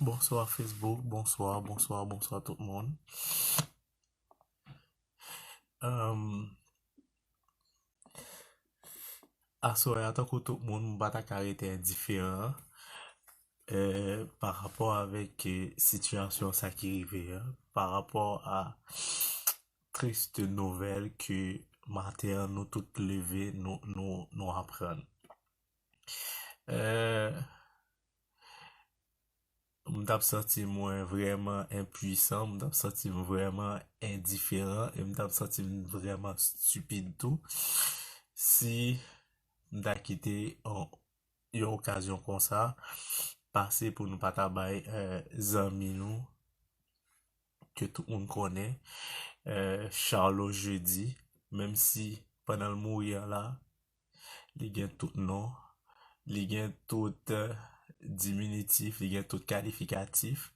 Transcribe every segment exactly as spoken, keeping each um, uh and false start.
Bonswa Facebook, bonswa, bonswa, bonswa tout moun. Um, aswè a, tankou tout moun, m pa ta ka rete endiferan, eh, pa rapò avèk, eh, sitiyasyon sa ki rive a, pa rapò a triste nouvèl ke maten an nou tout leve, nou, nou, nou aprann. Eh, m t ap santi mwen vrèman enpwisan, m t ap santi m vrèman endiferan, e m t ap santi m vrèman stipid tou si m ta kite yon, yon okazyon konsa pase pou nou pa ta bay, eh, zanmi nou ke tout moun konnen, eh, Charlot Jeudi, menm si pandan l mouri an la, li gen tout non, li gen tout, eh, diminitif, li gen tout kalifikatif.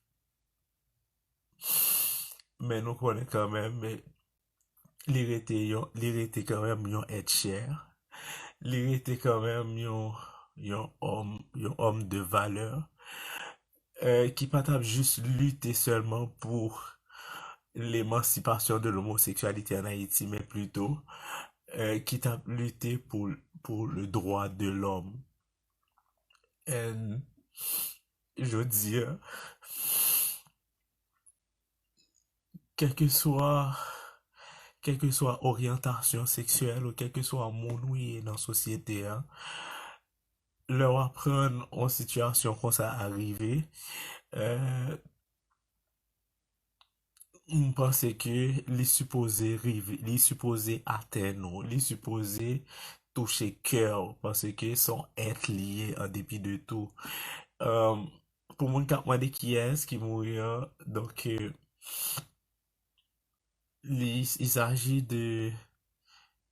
Men nou konnen kanmenm, men li rete yon, li rete kanmenm yon èt chè. Li rete kanmenm yon, yon òm, yon òm de valè, eh, ki pa t ap jis lite sèlman pou l'émancipation de l'homosexualité en Haïti, men plito, eh, ki t ap lite pou, pou le droit de l'homme. And jodi a, kèlkeswa, kèlkeswa oryantasyon seksyèl ou kèlkeswa moun ou ye nan sosyete a, lè w aprann yon sitiyasyon konsa a rive, eh, m panse ke li sipoze rive, li sipoze atenn ou, li sipoze touche kè w, paske se yon èt li ye an depi de tou. Um, pou moun k ap mande kiyès ki mouri an, donk, eh, li, il s'agit de,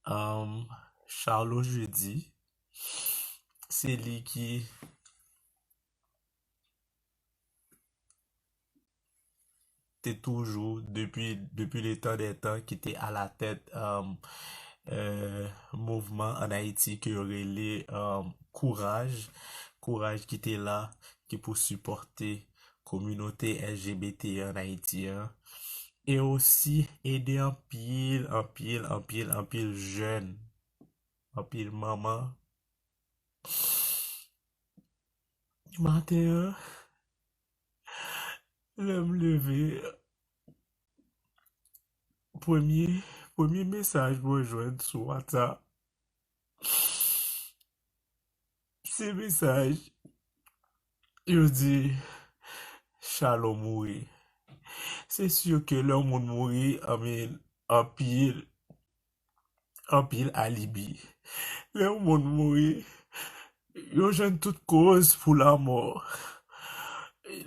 um, Charlot Jeudi. Se li ki te toujou, depi, depi le tan dè tan, ki te alatèt, um, eh, mouvman ann Ayiti ke yo rele, um, Kouraj. Kouraj ki te la, ki pou sipòte kominote L G B T ann Ayiti an. E osi ede anpil, anpil, anpil, anpil jèn, anpil manman. Maten an, lè m leve, premye, premye mesaj mwen jwenn sou WhatsApp, se mesaj yo di Charlot mouri. Se si ke lè yon moun mouri, I mean, anpil, anpil alibi. Lè yon moun mouri, yo jwenn tout koz pou lamò.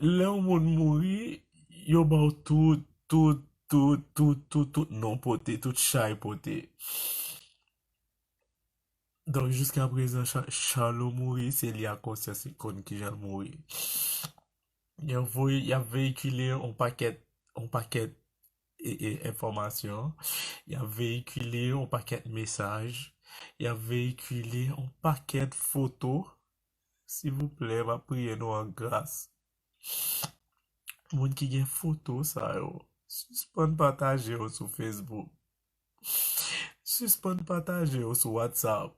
Lè yon moun mouri, yo ba w tout, tout, tout, tout, tout, tout non pote, tout chay pote. Donk, jiska prezan, Cha-, Charlot mouri, se li ak konsyans li konn kijan l mouri. Y ap voye, y ap veyikile yon pakèt, yon pakèt e, e, enfòmasyon. Y ap veyikile yon pakèt mesaj. Y ap veyikile yon pakèt foto. Silvouplè, m ap priye nou an gras. Moun ki gen foto sa yo, sispann pataje yo sou Facebook. Sispann pataje yo sou WhatsApp.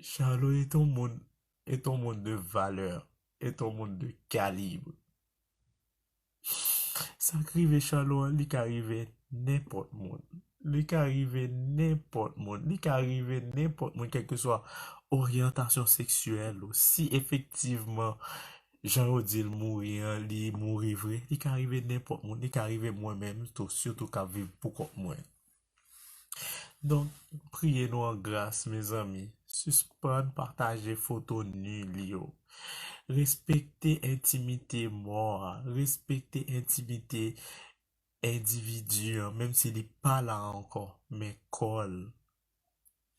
Charlot est un moun, est un moun de valè, est un moun de kalib. Sa k rive Charlot an, li ka rive nenpòt moun. Li ka rive nenpòt moun. Li ka rive nenpòt moun, kèlkeswa oryantasyon seksyèl ou. Si efektivman, jan yo di l mouri an, li mouri vre, li ka rive nenpòt moun. Li ka rive mwen menm tou, sitou k ap viv pou kont mwen. Donk, priye nou an gras, mezanmi. Sispann pataje foto ni li yo. Respekte entimite mò a. Respekte entimite endividi an, menm si li pa la ankò, men kò l.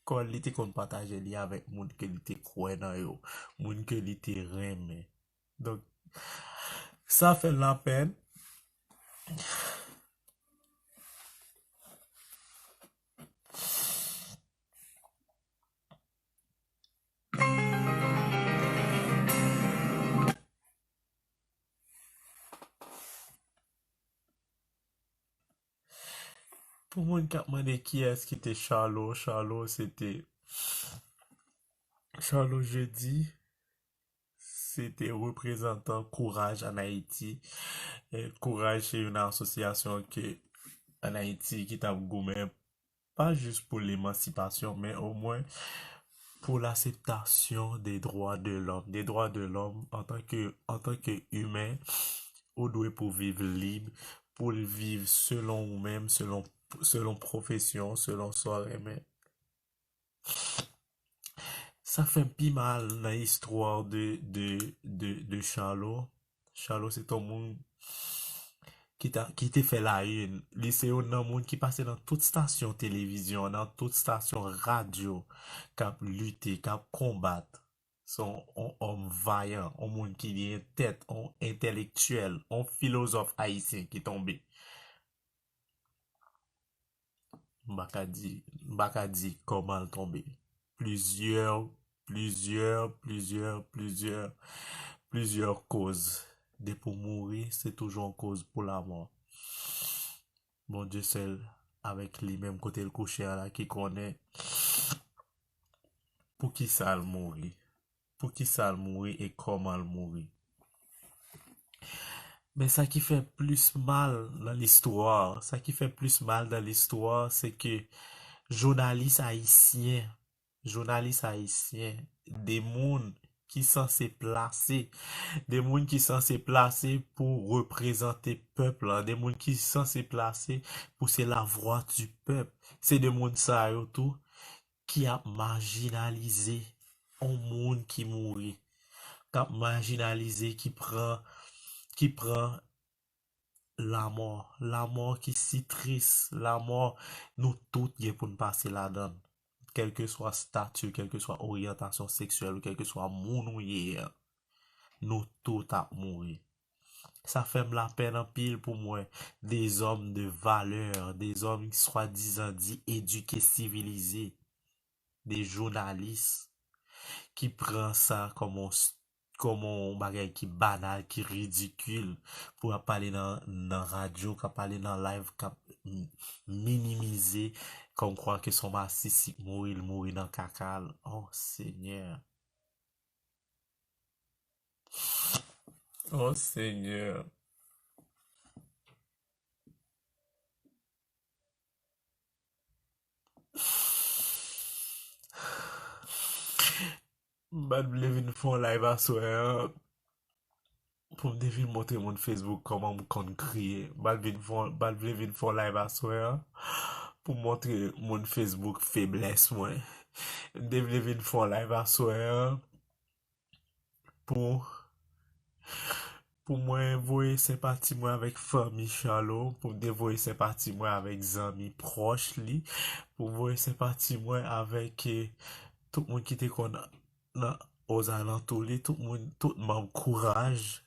Kò l, li te konn pataje li avèk moun ke li te kwè nan yo, moun ke li te renmen. Donk, sa fè l lapèn. Pou moun k ap mande kiyès ki te Charlot, Charlot se te Charlot Jeudi, se te reprezantan Kouraj ann Ayiti. E Kouraj se youn nan asosyasyon ke ann Ayiti ki t ap goumen pa jis pou lemansipasyon, men omwen pou laseptasyon de dwa de lòm. De dwa de lòm, antanke, antanke imen, ou dwe pou viv lib, pou l viv selon ou menm, selon, selon pwofesyon, selon sa w renmen. Sa k fè m pi mal nan istwa de, de, de, de Charlot. Charlot se t on moun ki ta, ki te fè la une. Li se youn nan moun ki pase nan tout stasyon televizyon, nan tout stasyon radyo, k ap lite, k ap konbat. Se on, on òm vayan, on moun ki gen tèt, on entèlektyèl, on filozòf ayisyen ki tonbe. M pa ka di, m pa ka di kòman l tonbe. Plizyè, plizyè, plizyè, plizyè, plizyè koz. Depi w mouri, se toujou yon koz pou lamò. Bondye sèl, avèk li menm kote l kouche a la, ki konnen poukisa l mouri. Poukisa l mouri e kòman l mouri. Men sa ki fè plis mal nan listwa, sa ki fè plis mal nan listwa, se ke jounalis ayisyen, jounalis ayisyen, de moun ki sanse plase, de moun ki sanse plase pou reprezante pèp la, de moun ki sanse plase pou se la voix du peuple. Se de moun sa yo tou ki ap majinalize on moun ki mouri, k ap majinalize, ki pran, ki pran lamò, lamò ki si tris, lamò nou tout gen pou n pase ladan l. Kèlkeswa stati, kèlkeswa oryantasyon seksyèl ou, kèlkeswa moun ou ye a, nou tout ap mouri. Sa fè m lapèn anpil pou m wè de zòm de valè, de zòm swadizan di edike, sivilize, de jounalis ki pran sa kòm on s-, kòm on bagay ki banal, ki ridikil, pou ap pale nan, nan radyo, k ap pale nan live, k ap m-, minimize, kòmkwa ke se on masisi k mouri, l mouri nan kaka l. Oh, Senyè. Oh, Senyè. M pa t vle vin fè yon live aswè a pou m te vin montre moun Facebook kòman m konn kriye. M pa t vin fè yon, m pa t vle vin fè yon live aswè a pou m montre moun Facebook feblès mwen. M te vle vin fè yon live aswè a pou, pou mwen voye senpati mwen avèk fanmi Charlot, pou m te voye senpati mwen avèk zanmi pwòch li, pou m voye senpati mwen avèk, eh, tout moun ki te konn nan ozalantou li, tout moun, tout manm Kouraj,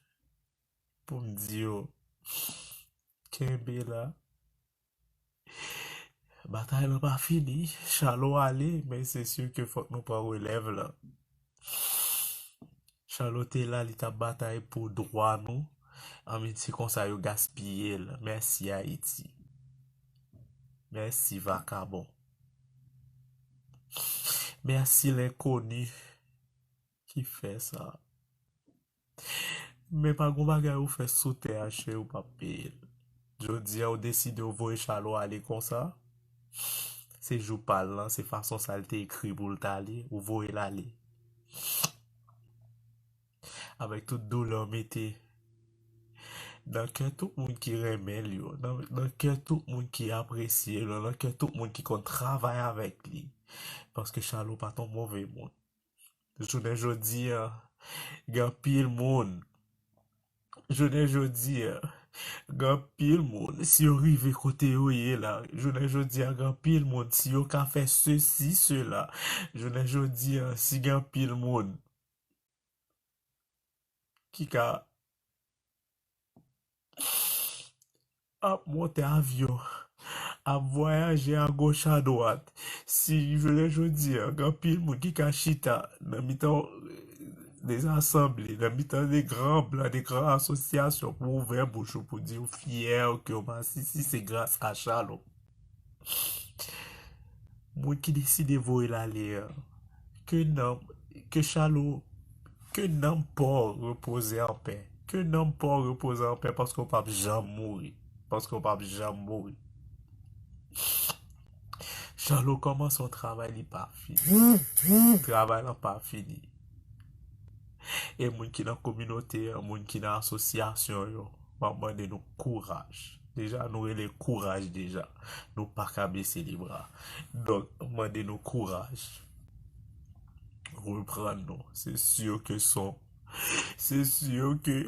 pou m di yo, kenbe la. Batay lan pa fini. Charlot ale, men se si ke fòk nou pran relèv lan. Charlot te la, li t ap batay pou dwa nou. Anben, se konsa yo gaspiye l. Mèsi, Ayiti. Mèsi, vakabon. Mèsi, lenkoni ki fè sa. Men pa gon bagay ou fè sou tè a, cheri, ou p ap peye l. Jodi a, ou deside ou voye Charlot ale konsa. Se jou pa l lan, se fason sa l te ekri pou l t ale, ou voye l ale. Avèk tout doulè w mete nan kè tout moun ki renmen l yo, nan, nan kè tout moun ki apresye l, nan kè tout moun ki konn travay avèk li. Paske Charlot pa t on move moun. Jounen jodi a, gen anpil moun. Jounen jodi a, gen anpil moun, si yo rive kote yo ye la, jounen jodi a, gen anpil moun, si yo ka fè sesi, sela, jounen jodi a, si gen anpil moun ki ka ap monte avyon, ap vwayaje agoch adwat. Si jounen jodi a, gen anpil moun ki ka chita nan mitan de zasanble, nan mitan de gran blan, de gran asosyasyon pou ouvè bouch ou, pou di ou fyè ke w masisi, se gras a Charlot. Moun ki deside voye l ale an, ke nanm, ke Chalo, ke nanm pa w repoze anpè. Ke nanm pa w repoze anpè paske w p ap janm mouri. Paske w p ap janm mouri. Chalo kòmanse yon travay li pa fini. Travay lan pa fini. E moun ki nan kominote an, moun ki nan asosyasyon yo, m ap mande nou kouraj. Deja, nou rele kouraj deja. Nou pa ka bese li bra. Donk, m mande nou kouraj. Reprann nou. Se si ke son. Se si ke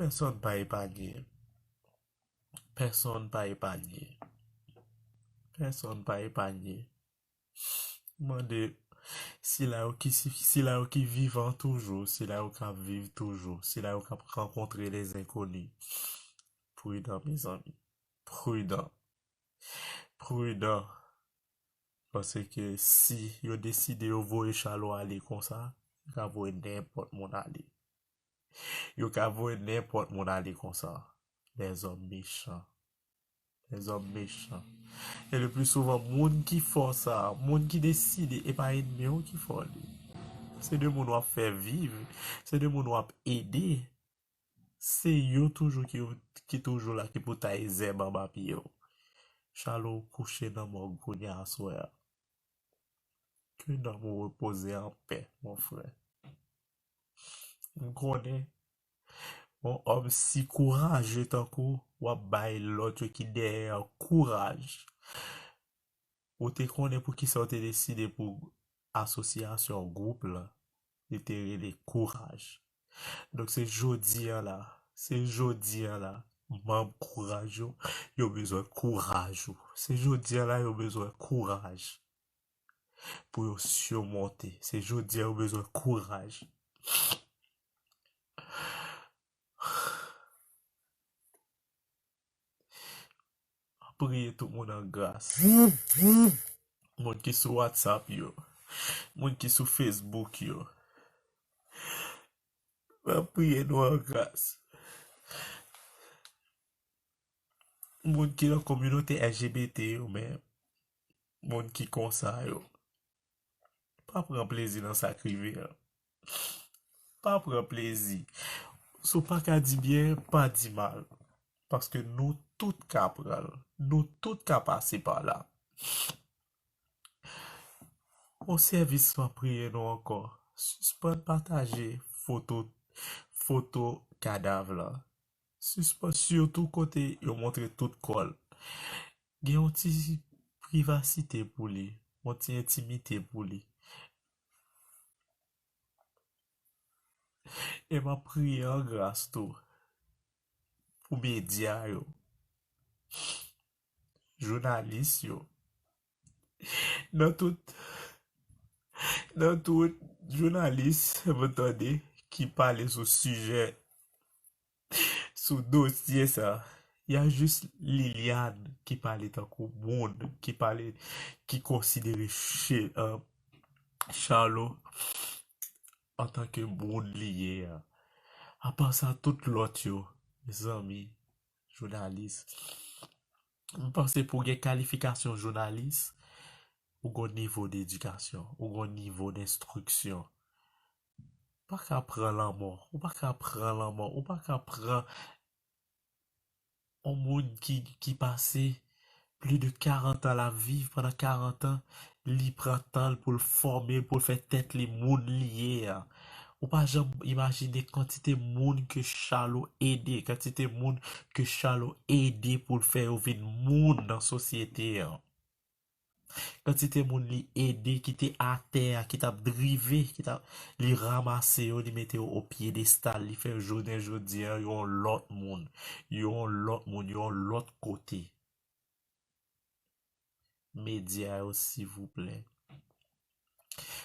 Pèsonn pa epanye. Pèsonn pa epanye. Pèsonn pa epanye. Mande sila yo ki, sila yo ki vivan toujou, sila yo k ap viv toujou, sila yo k ap rankontre les inconnus. Pridan, mezanmi. Pridan. Pridan. Paske si yo deside yo voye Chalo ale konsa, yo ka voye nenpòt moun ale. Yo ka voye nenpòt moun ale konsa. Lèzòm mechan. Lèzòm mechan. E le pli souvan, moun ki fè w sa, moun ki deside, e pa ènmi w ki fè w li. Se de moun w ap fè viv, se de moun w ap ede. Se yo toujou ki, ki toujou la, ki pou taye zèb anba pye w. Chalo kouche nan mòg kounye a aswè a. Ke nanm ou repoze an pè, mon frè. M konnen yon òm si kouraje tankou w ap bay lòt yo ki dèyè an kouraj. Ou te konnen poukisa w te deside pou asosyasyon, gwoup la, li te rele Kouraj. Donk se jodi a la, se jodi a la, manm Kouraj yo, yo bezwen kouraj ou. Se jodi a la yo bezwen kouraj pou yo simonte. Se jodi a yo bezwen kouraj. Mwen priye tout moun an gras. Moun ki sou WhatsApp yo. Moun ki sou Facebook yo. Mwen priye nou an gras. Moun ki nan kominote L G B T yo, men moun ki konsa yo. Pa pran plezi nan sa k rive an. Pa pran plezi. Si w pa ka di byen, pa di mal. Paske nou tout ka pran l. Nou tout ka pase pa la. Yon sèvis, m ap priye nou ankò. Sispann pataje foto, foto kadav la. Sispann, sitou kote yo montre tout kò l. Gen yon ti privasite pou li, yon ti entimite pou li. E m ap priye an gras tou pou medya yo, jounalis yo, nan tout, nan tout jounalis, mwen tande, ki pale sou sijè, sou dosye sa. Y a jis Liliane ki pale tankou moun, ki pale, ki konsidere Che-, euh, Charlot antanke moun li ye a. Apa sa, tout lòt yo, mezanmi, jounalis, m panse pou gen kalifikasyon jounalis, ou gon nivo dedikasyon, ou gon nivo denstriksyon. Ou pa ka pran lanmò, ou pa ka pran lanmò, ou pa ka pran yon moun ki, ki pase Plis de karant an l ap viv, pandan karant an, li pran tan l pou l fòme l, pou l fè tèt li moun li ye a. Ou pa janm imajine kantite moun ke Charlot ede, kantite moun ke Charlot ede pou l fè yo vin moun nan sosyete an. Kantite moun li ede ki te atè a, ki t ap drive, ki t ap, li ranmase yo, li mete yo o pyedestal, li fè jounen jodi a yo yon lòt moun, yo yon lòt moun, yo yon lòt kote. Medya yo, silvouplè.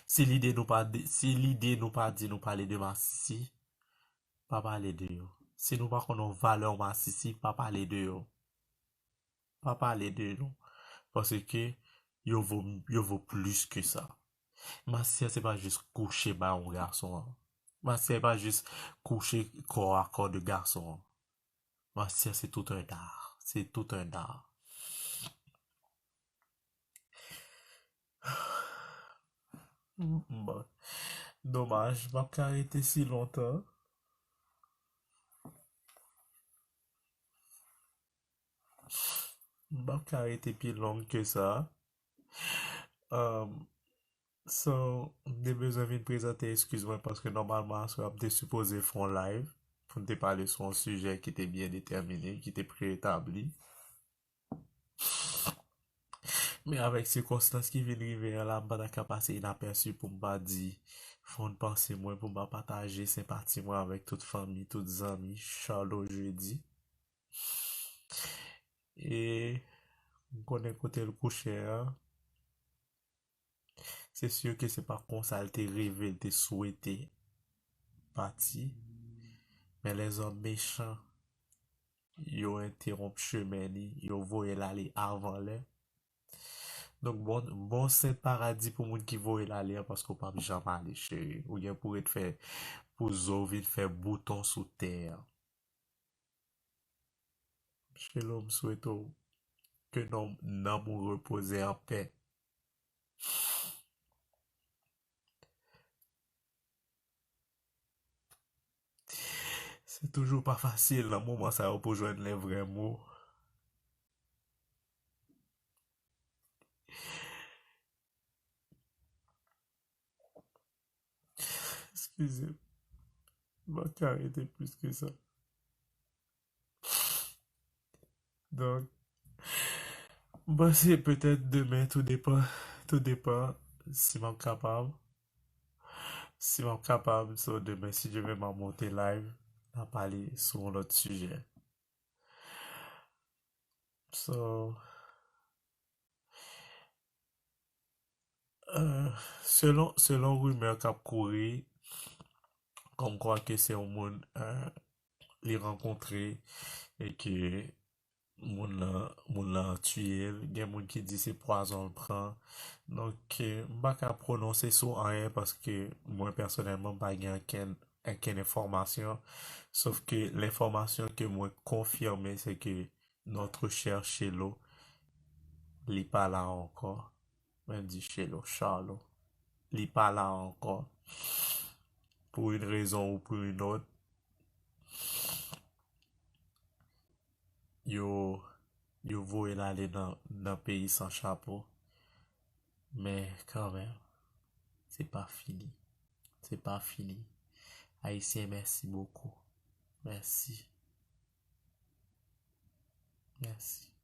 Si lide nou pa di, si lide nou pa di nou pale de masisi, pa pale de yo. Si nou pa konn yon valè masisi, pa pale de yo. Pa pale de nou. Paske yo vo, yo vo plis ke sa. Masisi se pa jis kouche ba yon gason an. Masisi se pa jis kouche kò a kò de gason an. Masisi se tout un art. Se tout un art. Bon. Domaj, m p ap ka rete si lontan. M p ap ka rete pi long ke sa. Um, so, m te bezwen vin prezante eskiz mwen paske nòmalman aswè a m te sipoze fè yon live pou n te pale sou yon sijè ki te byen detèmine, ki te preetabli. Men avèk sikonstans ki vin rive an la, m pa ta ka pase inapèsi pou m pa di fon panse mwen, pou m pa pataje senpati mwen avèk tout fanmi, tout zanmi Charlot Jeudi. E m konnen kote l kouche a. Se si ke se pa konsa l te reve, l te swete pati. Men lèzòm mechan, yo entewonp chemen li, yo voye l ale avan lè. Donk, bon, bon sent paradi pou moun ki voye l ale a, paske w p ap janm ale, cheri. Ou gen pou ret fè, pou zo w vin fè bouton sou tè a. Shelo, m swete w ke nanm, nanm ou repoze an pè. Se toujou pa fasil nan moman sa yo pou jwenn lè vrè mo. Eskize m. M pa ka rete plis ke sa. Donk, m panse petèt demen, tou depan, tou depan si m ap kapab. Si m ap kapab, so demen, si Dye vle, m ap monte live, n a pale sou yon lòt sijè. So, euh, selon, selon rimè k ap kouri, kòmkwa ke se yon moun, euh, li rankontre e ke moun nan, moun nan tiye l. Gen moun ki di se pwazon l pran. Donk, euh, m pa ka pwononse sou anyen paske mwen pèsonèlman m pa gen ankenn, ankenn enfòmasyon. Sof ke lenfòmasyon ke mwen konfime se ke notre cher Shelo, li pa la ankò. Mwen di Shelo, Charlot. Li pa la ankò. Pou yon rezon ou pou yon lòt, yo, yo voye l ale nan, nan peyi san chapo. Men kanmenm, se pa fini. Se pa fini. Ayisyen, mèsi bokou. Mèsi. Mèsi.